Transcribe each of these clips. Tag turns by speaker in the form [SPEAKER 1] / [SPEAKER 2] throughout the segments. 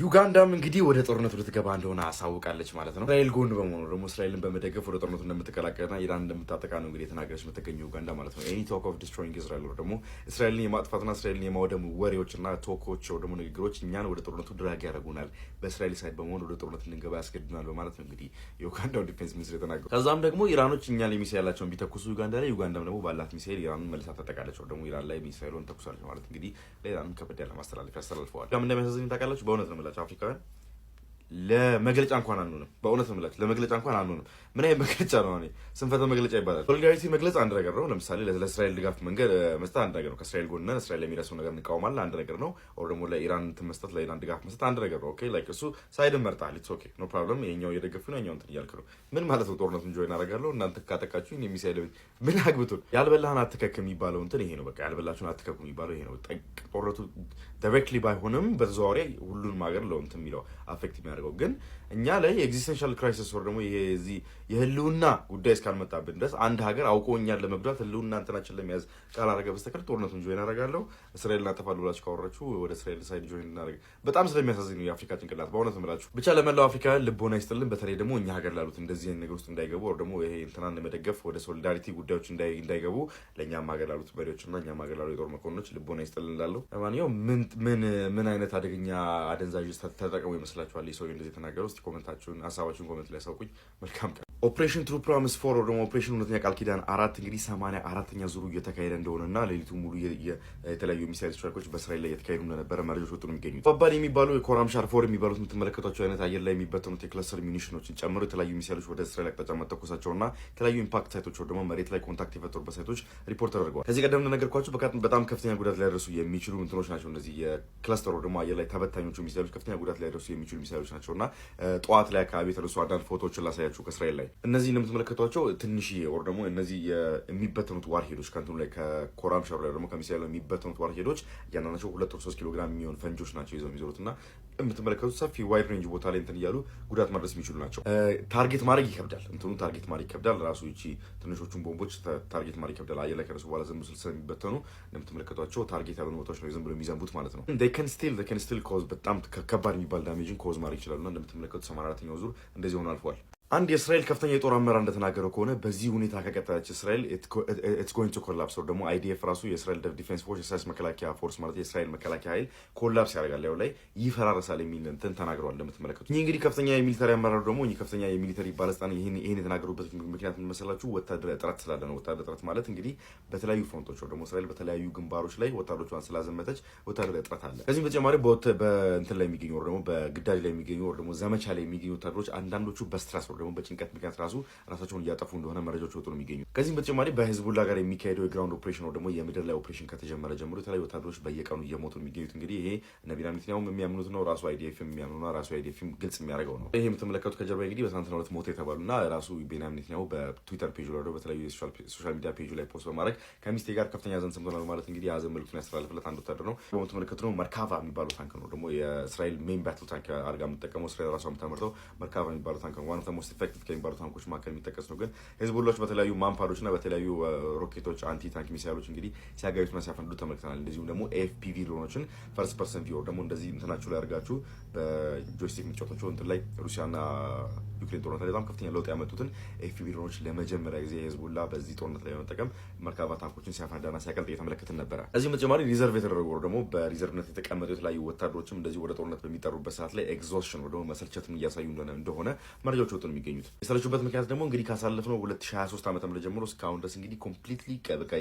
[SPEAKER 1] ዩጋንዳም እንግዲህ ወደ ጦርነቱ ልትገባ እንደሆነ አሳውቃለች ማለት ነው። እስራኤል ጎን በመሆኑ ደግሞ እስራኤልን በመደገፍ ወደ ጦርነቱ እንደምትቀላቀልና ኢራን እንደምታጠቃ ነው እንግዲህ የተናገረች የምትገኘው ዩጋንዳ ማለት ነው። Any talk of destroying Israel፣ ደግሞ እስራኤልን የማጥፋትና እስራኤልን የማውደም ወሬዎችና talk ኦች ደግሞ ንግግሮች እኛን ወደ ጦርነቱ drag ያደርጉናል፣ በእስራኤል side በመሆን ወደ ጦርነት እንድንገባ ያስገድዱናል በማለት ነው እንግዲህ የኡጋንዳው defense minister የተናገሩ። ከዛም ደግሞ ኢራኖች እኛ ላይ ሚሳይላቸውን ቢተኩሱ ዩጋንዳ ላይ፣ ዩጋንዳም ደግሞ ባላት ሚሳይል ኢራንን መልሳ ታጠቃለች፣ ደግሞ ኢራን ላይ ሚሳይሉን ተኩሳለች ማለት እንግዲህ ለኢራንም ከበድ ያለ ማስተላለፍ ያስተላልፈዋል። እንደሚያሳዝኝ ታውቃላችሁ። በእውነት ነው የምላቸው፣ አፍሪካውያን ለመግለጫ እንኳን አንሆንም። በእውነት ነው የምላችሁ፣ ለመግለጫ እንኳን አንሆንም። ምን አይነት መግለጫ ነው? እኔ ስንፈተ መግለጫ ይባላል። Solidarity መግለጽ አንድ ነገር ነው። ለምሳሌ ለእስራኤል ድጋፍ መንገድ መስጠት አንድ ነገር ነው። ከእስራኤል ጎን ነን፣ እስራኤል የሚደርሰው ነገር እንቃወማለን፣ አንድ ነገር ነው። Or ደግሞ ለኢራን እንትን መስጠት፣ ለኢራን ድጋፍ መስጠት አንድ ነገር ነው። Okay, like እሱ side ን መርጠሃል። It's okay, no problem። ይኸኛው እየደገፍክ ነው፣ ያኛው እንትን እያልክ ነው። ምን ማለት ነው? ጦርነቱን join አደርጋለሁ፣ እናንተ ካጠቃችሁ የሚሳይል ምን አግብቶን? ያልበላህን አትከክ የሚባለው እንትን ይሄ ነው። በቃ ያልበላችሁን አትከኩ የሚባለው ይሄ ነው። ጦርነቱ directly ባይሆንም በተዘዋዋሪ ሁሉንም ሀገር ለው እንትን የሚለው፣ affect የሚያደርገው። ግን እኛ ላይ የ existential crisis ወር ደግሞ ይሄ እዚህ የህልውና ጉዳይ እስካልመጣብን ድረስ፣ አንድ ሀገር አውቆ እኛን ለመጉዳት ህልውና እንትናችን ለመያዝ ቃል አደረገ በስተቀር ጦርነቱን join አደርጋለሁ፣ እስራኤልን አጠፋለሁ ብላችሁ ካወራችሁ ወደ እስራኤል side join እናደርግ። በጣም ስለሚያሳዝን ነው የአፍሪካ ጭንቅላት፣ በእውነት እምላችሁ። ብቻ ለመላው አፍሪካ ልቦና ይስጥልን። በተለይ ደግሞ እኛ ሀገር ላሉት እንደዚህ አይነት ነገር ውስጥ እንዳይገቡ ወር ደግሞ ይሄ እንትናን ለመደገፍ ወደ solidarity ጉዳዮች እንዳይገቡ ለእኛም ሀገር ላሉት መሪዎች እና እኛም ሀገር ላሉ የጦር መኮንኖች ልቦና ይስጥልን እላለሁ። ለማንኛውም ምን ምን ምን አይነት አደገኛ አደንዛዥ ተጠቅሞ ይመስላችኋል ይህ ሰውዬ እንደዚህ የተናገረው? እስቲ comment ኣችሁን፣ ሀሳባችሁን comment ላይ ያሳውቁኝ። መልካም ቀን። Operation True Promise 4 ደግሞ ኦፕሬሽን እውነተኛ ቃል ኪዳን 4 እንግዲህ 84ኛ ዙሩ እየተካሄደ እንደሆነና ሌሊቱ ሙሉ የተለያዩ ሚሳይል strike ኦች በእስራኤል ላይ እየተካሄዱ እንደነበረ መረጃዎች ወጡ ነው የሚገኙት። ከባባድ የሚባሉ የኮራምሻር 4 የሚባሉት የምትመለከቷቸው አይነት አየር ላይ የሚበተኑት የ cluster munition ኦችን ጨምሮ የተለያዩ ሚሳይሎች ወደ እስራኤል አቅጣጫ መተኮሳቸውና የተለያዩ impact site ኦች ደግሞ መሬት ላይ contact የፈጠሩበት site ኦች ሪፖርት ተደርገዋል። ከዚህ ቀደም እንደነገርኳቸው በጣም ከፍተኛ ጉዳት ሊያደርሱ የሚችሉ እንትኖች ናቸው። እነዚህ የ cluster ደግሞ አየር ላይ ተበታኞቹ ሚሳይሎች ከፍተኛ ጉዳት ሊያደርሱ የሚችሉ ሚሳይሎች ናቸው። እና ጠዋት ላይ አካባቢ የተነሱ አንዳንድ ፎቶዎችን ላሳያችሁ ከእስራኤል ላይ። እነዚህ እንደምትመለከቷቸው ትንሽዬ or ደግሞ እነዚህ የሚበተኑት warhead ኦች ከእንትኑ ላይ፣ ከኮራምሻሩ ላይ ደግሞ ከሚሳይሉ የሚበተኑት warhead ኦች እያንዳንዳቸው 2 or 3 ኪሎ ግራም የሚሆን ፈንጆች ናቸው ይዘው የሚዞሩት። እና የምትመለከቱት ሰፊ wide range ቦታ ላይ እንትን እያሉ ጉዳት ማድረስ የሚችሉ ናቸው። Target ማድረግ ይከብዳል። እንትኑ target ማድረግ ይከብዳል። ራሱ ይቺ ትንሾቹን ቦምቦች target ማድረግ ይከብዳል። አየር ላይ ከደረሱ በኋላ ዝም ብሎ ስለሚበተኑ እንደምትመለከቷቸው target ያልሆኑ ቦታዎች ነው ዝም ብሎ የሚዘንቡት ማለት ነው። They can still cause በጣም ከባድ የሚባል damage ን cause ማድረግ ይችላሉ። እና እንደምትመለከቱት 84ኛው ዙር እንደዚህ ሆኖ አልፏል። አንድ የእስራኤል ከፍተኛ የጦር አመራር እንደተናገረው ከሆነ በዚህ ሁኔታ ከቀጠለች እስራኤል it's going to collapse፣ ደግሞ IDF ራሱ የእስራኤል defense force፣ የእስራኤል መከላከያ force ማለት የእስራኤል መከላከያ ኃይል collapse ያደርጋል፣ ያው ላይ ይፈራረሳል የሚል እንትን ተናግረዋል። እንደምትመለከቱ ይህ እንግዲህ ከፍተኛ የ military አመራሩ ደግሞ እኚህ ከፍተኛ የ military ባለስልጣን ይህን የተናገሩበት ምክንያት ምን መሰላችሁ? ወታደራዊ እጥረት ስላለ ነው። ወታደር እጥረት ማለት እንግዲህ በተለያዩ front ኦች ደግሞ እስራኤል በተለያዩ ግንባሮች ላይ ወታደሮቿን ስላዘመተች ወታደራዊ እጥረት አለ። ከዚህም በተጨማሪ በእንትን ላይ የሚገኙ ወር ደግሞ በግዳጅ ላይ የሚገኙ ወር ደግሞ ዘመቻ ላይ የሚገኙ ወታደሮች አንዳንዶቹ በ stress ወር ደግሞ በጭንቀት ምክንያት ራሱ ራሳቸውን እያጠፉ እንደሆነ መረጃዎች ወጡ ነው የሚገኙ። ከዚህም በተጨማሪ በሂዝቡላ ጋር የሚካሄደው የ ground operation ደግሞ የምድር ላይ ኦፕሬሽን ከተጀመረ ጀምሮ የተለያዩ ወታደሮች በየቀኑ እየሞቱ የሚገኙት እንግዲህ ይሄ እነ ቢንያሚን ኔታንያሁም የሚያምኑት ነው። ራሱ IDF የሚያምኑ ነው። ራሱ IDF ግልጽ የሚያደርገው ነው። ይሄ የምትመለከቱት ከጀርባ እንግዲህ በትናንትናው ዕለት ሞተ የተባሉና ራሱ ቤንያሚን ኔታንያሁ በትዊተር ፔጁ ላይ፣ በተለያዩ የ social media page ኡ ላይ post በማድረግ ከሚስቴ ጋር ከፍተኛ ሐዘን ሰምቶናል ማለት እንግዲህ የሀዘን መልዕክቱን ያስተላለፍለት አንድ ወታደር ነው። በምትመለከቱ ነው መርካቫ የሚባለው ታንክ ነው። ደግሞ የእስራኤል main battle tank አድርጋ የምትጠቀመው፣ እስራኤል ራሷ የምታመርተው መርካቫ የሚባለው ታንክ ነው። One of the most effective ከሚባሉ ታንኮች መካከል የሚጠቀስ ነው። ግን ሄዝቦላዎች በተለያዩ MANPAD ኦች እና በተለያዩ ሮኬቶች፣ anti tank ሚሳይሎች እንግዲህ ሲያጋዩትና ሲያፈንዱ ተመልክተናል። እንደዚሁም ደግሞ FPV ድሮኖችን፣ first person view ደግሞ እንደዚህ እንትናችሁ ላይ አድርጋችሁ በ joystick የምትጫወቷቸው እንትን ላይ ሩሲያና ዩክሬን ጦርነት ላይ በጣም ከፍተኛ ለውጥ ያመጡትን FPV ድሮኖች ለመጀመሪያ ጊዜ ሄዝቦላ በዚህ ጦርነት ላይ በመጠቀም መርካቫ ታንኮችን ሲያፈነዳና ሲያቀልጥ እየተመለከትን ነበረ። ከዚህም በተጨማሪ reserve የተደረጉ ደግሞ በ reserve ነት የተቀመጡ የተለያዩ ወታደሮችም እንደዚህ ወደ ጦርነት በሚጠሩበት ሰዓት ላይ exhaustion ደግሞ መሰልቸትም እያሳዩ እንደሆነ መረጃዎች ወጡ ነው የሚገኙት። የሰለቹበት ምክንያት ደግሞ እንግዲህ ካሳለፍነው 2023 ዓ.ም ጀምሮ እስካሁን ድረስ እንግዲህ completely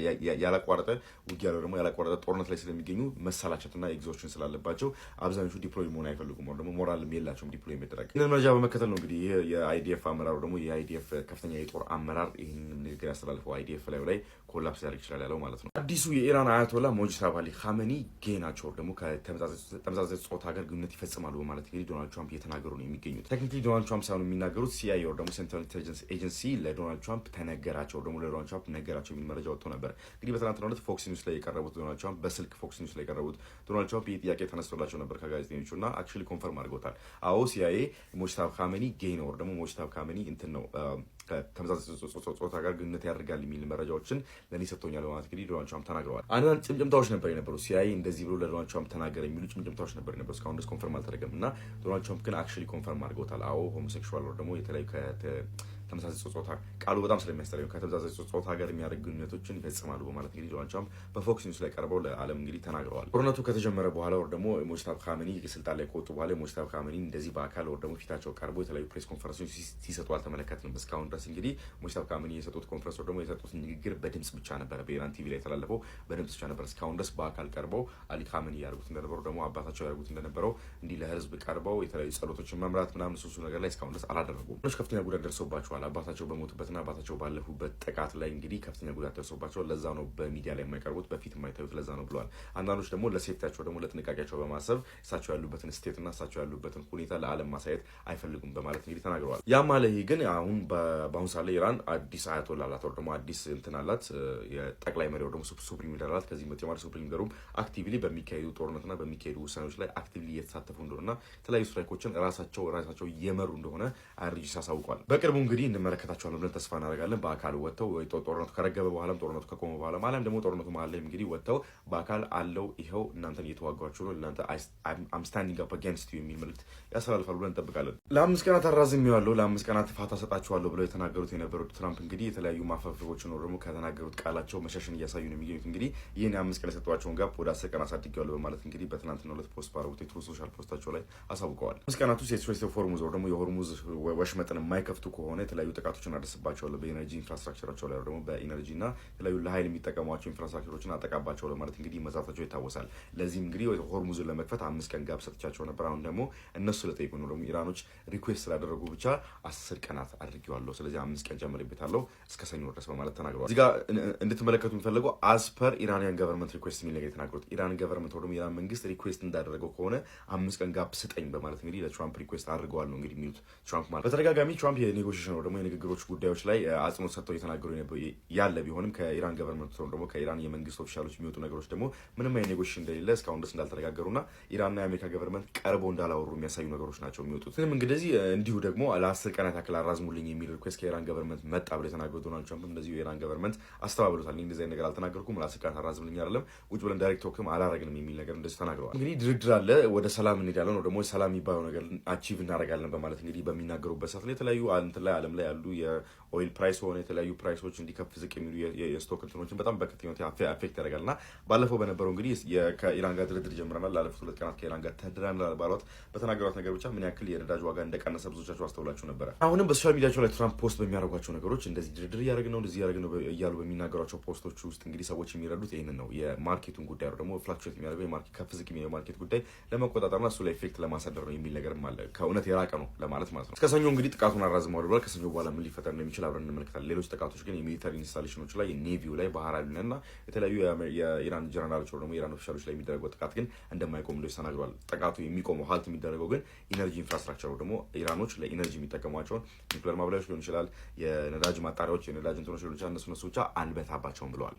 [SPEAKER 1] ያላቋረጠ ውጊያ ደግሞ ያላቋረጠ ጦርነት ላይ ስለሚገኙ መሰላቸትና exhaustion ስላለባቸው አብዛኞቹ deploy መሆን አይፈልጉም፣ ደግሞ ሞራልም የላቸውም deploy የሚደረግ። ይህንን መረጃ በመከተል ነው እንግዲህ ይህ የ IDF አመራሩ ደግሞ የ IDF ከፍተኛ የጦር አመራር ይህንን ንግግር ያስተላልፈው፣ IDF ላይ collapse ሊያደርግ ይችላል ያለው ማለት ነው። አዲሱ የኢራን አያቶላ ሞጅታባ አሊ ካመኒ gay ናቸው፣ ደግሞ ከተመሳሳይ ጾታ ጋር ግንኙነት ይፈጽማሉ በማለት እንግዲህ ዶናልድ ትራምፕ እየተናገሩ ነው የሚገኙት። Technically ዶናልድ ትራምፕ ሳይሆኑ የሚናገሩት CIA ወር ደግሞ Central Intelligence Agency ለዶናልድ ትራምፕ ተነገራቸው፣ ደግሞ ለዶናልድ ትራምፕ ነገራቸው የሚል መረጃ ወጥቶ ነበር። እንግዲህ በትናንትናው ዕለት ፎክስ ኒውስ ላይ የቀረቡት ዶናልድ ትራምፕ፣ በስልክ ፎክስ ኒውስ ላይ የቀረቡት ዶናልድ ትራምፕ ይህ ጥያቄ ተነስቶላቸው ነበር ከጋዜጠኞቹ እና actually confirm አድርገውታል። አዎ፣ CIA ሞጅታባ ካመኒ gay ነው፣ ደግሞ ሞጅታባ ካሜኒ እንትን ነው፣ ከተመሳሳይ ጾታ ጋር ግንኙነት ያደርጋል የሚል መረጃዎችን ለእኔ ሰጥቶኛል በማለት እንግዲህ ዶናልድ ትራምፕ ተናግረዋል። አንዳንድ ጭምጭምታዎች ነበር የነበሩ፣ CIA እንደዚህ ብሎ ለዶናልድ ትራምፕ ተናገረ የሚሉ ጭምጭምታዎች ነበር የነበሩ። እስካሁን ድረስ confirm አልተደረገም እና ዶናልድ ትራምፕ ግን actually confirm አድርገውታል። አዎ፣ homosexual ደግሞ የተለያዩ ተመሳሳይ ጾታ፣ ቃሉ በጣም ስለሚያስጠላኝ፣ ከተመሳሳይ ጾታ ጋር የሚያደርግ ግንኙነቶችን ይፈጽማሉ በማለት እንግዲህ ዶናልድ ትራምፕ በ Fox News ላይ ቀርበው ለዓለም እንግዲህ ተናግረዋል። ጦርነቱ ከተጀመረ በኋላ ወር ደግሞ ሞጅታባ ካሜኒ ስልጣን ላይ ከወጡ በኋላ ሞጅታባ ካሜኒ እንደዚህ በአካል ወር ደግሞ ፊታቸው ቀርቦ የተለያዩ press conference ኦች ሲሰጡ አልተመለከትንም። እስካሁን ድረስ እንግዲህ ሞጅታባ ካሜኒ የሰጡት ኮንፈረንስ ወር ደግሞ የሰጡት ንግግር በድምጽ ብቻ ነበረ። በኢራን ቲቪ ላይ የተላለፈው በድምጽ ብቻ ነበር። እስካሁን ድረስ በአካል ቀርበው አሊ ካሜኒ ያደርጉት እንደነበረው፣ ደግሞ አባታቸው ያደርጉት እንደነበረው እንዲህ ለህዝብ ቀርበው የተለያዩ ጸሎቶችን መምራት ምናምን እሱ ነገር ላይ እስካሁን ድረስ አላደረጉም። ከፍተኛ ጉዳት ደርሶባቸዋል። አባታቸው በሞቱበትና አባታቸው ባለፉበት ጥቃት ላይ እንግዲህ ከፍተኛ ጉዳት ደርሶባቸዋል። ለዛ ነው በሚዲያ ላይ የማይቀርቡት፣ በፊት የማይታዩት ለዛ ነው ብለዋል። አንዳንዶች ደግሞ ለ safety ያቸው ደግሞ ለጥንቃቄያቸው በማሰብ እሳቸው ያሉበትን state እና እሳቸው ያሉበትን ሁኔታ ለዓለም ማሳየት አይፈልጉም በማለት እንግዲህ ተናግረዋል። ያም አለ ይህ ግን አሁን በአሁን ሰዓት ላይ ኢራን አዲስ አያቶላ አላት፣ ወይ ደግሞ አዲስ እንትን አላት፣ የጠቅላይ መሪ ደግሞ supreme leader አላት። ከዚህም በተጨማሪ supreme leader ኡም actively በሚካሄዱ ጦርነትና በሚካሄዱ ውሳኔዎች ላይ actively እየተሳተፉ እንደሆነና የተለያዩ strike ኦችን ራሳቸው እየመሩ እንደሆነ IRGC አሳውቋል። በቅርቡ እንግዲህ እንመለከታቸዋለን ብለን ተስፋ እናደርጋለን። በአካል ወጥተው ወይ ጦርነቱ ከረገበ በኋላም፣ ጦርነቱ ከቆመ በኋላ አሊያም ደግሞ ጦርነቱ መሀል ላይ እንግዲህ ወጥተው በአካል አለው፣ ይኸው እናንተን እየተዋጓችሁ ነው፣ እናንተ I'm standing up against you የሚል መልዕክት ያስተላልፋሉ ብለን እንጠብቃለን። ለ5 ቀናት አራዝሜዋለሁ፣ ለ5 ቀናት ፋታ ሰጣችኋለሁ ብለው የተናገሩት የነበሩት ትራምፕ እንግዲህ የተለያዩ ማፈግፈጎችን ደግሞ ከተናገሩት ቃላቸው መሸሽን እያሳዩ ነው የሚገኙት። እንግዲህ ይህን የ5 ቀን የሰጧቸውን gap ወደ 10 ቀን አሳድጌዋለሁ በማለት እንግዲህ በትናንትናው ዕለት post ባደረጉት የ Truth Social post ኣቸው ላይ አሳውቀዋል። 5 ቀናት ውስጥ የ Strait of Hormuz ደግሞ የሆርሙዝ ወሽመጥን የማይከፍቱ ከሆነ የተለያዩ ጥቃቶችን አደርስባቸዋለሁ፣ በ energy infrastructure ኣቸው ላይ ደግሞ በ energy እና የተለያዩ ለሀይል የሚጠቀሟቸው infrastructure ኦችን አጠቃባቸዋለሁ ማለት እንግዲህ መዛታቸው ይታወሳል። ለዚህም እንግዲህ ሆርሙዝን ለመክፈት 5 ቀን gap ሰጥቻቸው ነበር። አሁን ደግሞ እነሱ ስለጠየቁ ነው፣ ደግሞ ኢራኖች request ስላደረጉ ብቻ 10 ቀናት አድርጌዋለሁ። ስለዚህ 5 ቀን ጨምሬበታለሁ እስከ ሰኞ ድረስ በማለት ተናግረዋል። እዚህ ጋር እንድትመለከቱ የሚፈልገው as per Iranian government request የሚል ነገር የተናገሩት፣ ኢራን government ደግሞ የኢራን መንግስት request እንዳደረገው ከሆነ 5 ቀን gap ስጠኝ በማለት እንግዲህ ለትራምፕ request አድርገዋል ነው እንግዲህ የሚሉት ትራምፕ ማለት። በተደጋጋሚ ትራምፕ የ negotiation ደግሞ የንግግሮች ጉዳዮች ላይ አጽንኦት ሰጥተው እየተናገሩ ያለ ቢሆንም ከኢራን government ደግሞ ከኢራን የመንግስት official ኦች የሚወጡ ነገሮች ደግሞ ምንም አይነት negotiation እንደሌለ፣ እስካሁን ድረስ እንዳልተነጋገሩና ኢራንና የአሜሪካ government ቀርቦ እንዳላወሩ የሚያሳዩ ነገሮች ናቸው የሚወጡት። ምንም እንግዲህ እንዲሁ ደግሞ ለ10 ቀናት ያክል አራዝሙልኝ የሚል request ከኢራን government መጣ ብለው የተናገሩት ዶናልድ ትራምፕ እንደዚሁ የኢራን government አስተባብሎታል። እንደዚህ አይነት ነገር አልተናገርኩም፣ ለ10 ቀናት አራዝምልኝ አይደለም፣ ቁጭ ብለን direct talk ም አላረግንም የሚል ነገር እንደዚህ ተናግረዋል። እንግዲህ ድርድር አለ፣ ወደ ሰላም እንሄዳለን፣ ደግሞ ሰላም የሚባለው ነገር achieve እናደርጋለን በማለት እንግዲህ በሚናገሩበት ሰዓት ላይ የተለያዩ እንትን ላይ ዓለም ላይ ያሉ የ oil price ሆነ የተለያዩ price ኦች እንዲከፍ ዝቅ የሚሉ የ stock እንትኖችን በጣም በከፍተኛ ሁኔታ affect ያደርጋል። እና ባለፈው በነበረው እንግዲህ ከኢራን ጋር ድርድር ጀምረናል፣ ላለፉት 2 ቀናት ከኢራን ጋር ተደራድረናል ባሏት በተናገሯት ነገር ብቻ ምን ያክል የነዳጅ ዋጋ እንደቀነሰ ብዙዎቻችሁ አስተውላችሁ ነበረ። አሁንም በ social media ቸው ላይ ትራምፕ post በሚያደርጓቸው ነገሮች እንደዚህ ድርድር እያደረግን ነው፣ እንደዚህ እያደረግን ነው እያሉ በሚናገሯቸው post ኦች ውስጥ እንግዲህ ሰዎች የሚረዱት ይህንን ነው። የ market ኡን ጉዳይ ደግሞ fluctuate የሚያደርገው የ market ከፍ ዝቅ የሚለው የ market ጉዳይ ለመቆጣጠርና እሱ ላይ effect ለማሳደር ነው የሚል ነገርም አለ። ከእውነት የራቀ ነው ለማለት ማለት ነው። እስከ ሰኞ እንግዲህ ጥቃቱን አራዝመዋል ብሏል። ከሰኞ በኋላ ምን ሊፈጠር እንደሚችል አብረን እንመለከታለን። ሌሎች ጥቃቶች ግን የ military installation ኦች ላይ፣ የ navy ው ላይ፣ ባህር ኃይሉ ላይ እና የተለያዩ የኢራን ጀነራሎች ደግሞ የኢራን official ኦች ላይ የሚደረገው ጥቃት ግን እንደማይቆም እንደዚህ ተናግረዋል። ጥቃቱ የሚቆመው፣ halt የሚደረገው ግን energy infrastructure ኡ ደግሞ ኢራኖች ለ energy የሚጠቀሟቸውን ኒውክሌር ማብላያዎች ሊሆን ይችላል፣ የነዳጅ ማጣሪያዎች፣ የነዳጅ እንትኖች ሊሆን ይችላል፣ እነሱ ብቻ አንመታባቸውም ብለዋል።